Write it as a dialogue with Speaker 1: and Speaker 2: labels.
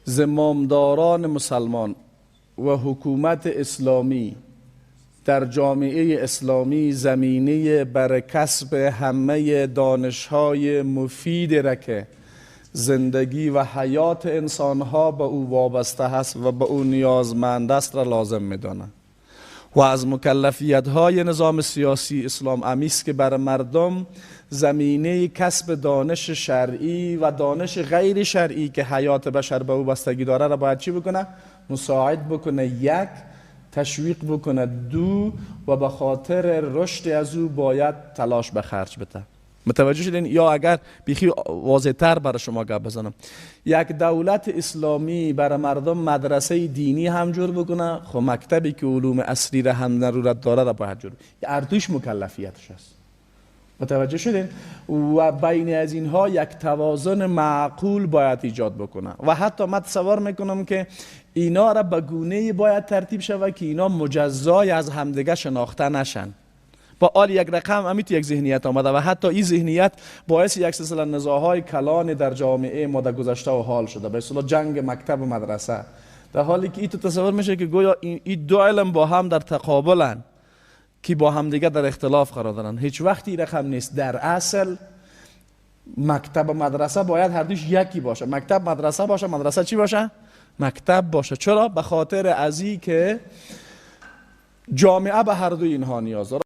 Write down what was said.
Speaker 1: زمامداران مسلمان و حکومت اسلامی در جامعه اسلامی زمینه بر کسب همه دانش‌های مفید را که زندگی و حیات انسانها به او وابسته است و به او نیازمند است را لازم می‌داند و از مکلفیت‌های نظام سیاسی اسلام امیست که بر مردم زمینه کسب دانش شرعی و دانش غیر شرعی که حیات بشر به او بستگی داره را باید چی بکنه؟ مساعد بکنه، یک، تشویق بکنه، دو، و به خاطر رشد از او باید تلاش به خرج بده. متوجه شدین؟ یا اگر بیخی واضح تر برای شما گپ بزنم، یک دولت اسلامی برای مردم مدرسه دینی هم جور بکنه، خب مکتبی که علوم اصلی را هم ضرورت داره را باید جور، اردوش مکلفیتش است. متوجه شدین؟ و بین از اینها یک توازن معقول باید ایجاد بکنه و حتی من تصور میکنم که اینا را به گونه باید ترتیب شود که اینا مجزای از همدیگه شناخته نشن. با آل یک رقم امیت یک ذهنیت آمده و حتی این ذهنیت باعث یک سلسله نزاع‌های کلان در جامعه ما در گذشته و حال شده، به اصطلاح جنگ مکتب و مدرسه، در حالی که این تو تصور میشه که گویا این دو علم با هم در تقابلن که با هم دیگه در اختلاف قرار دارن. هیچ وقتی رقم نیست. در اصل مکتب و مدرسه باید هر دوش یکی باشه، مکتب مدرسه باشه، مدرسه چی باشه؟ مکتب باشه. چرا؟ به خاطر از این که جامعه به هر دوی اینها نیاز داره.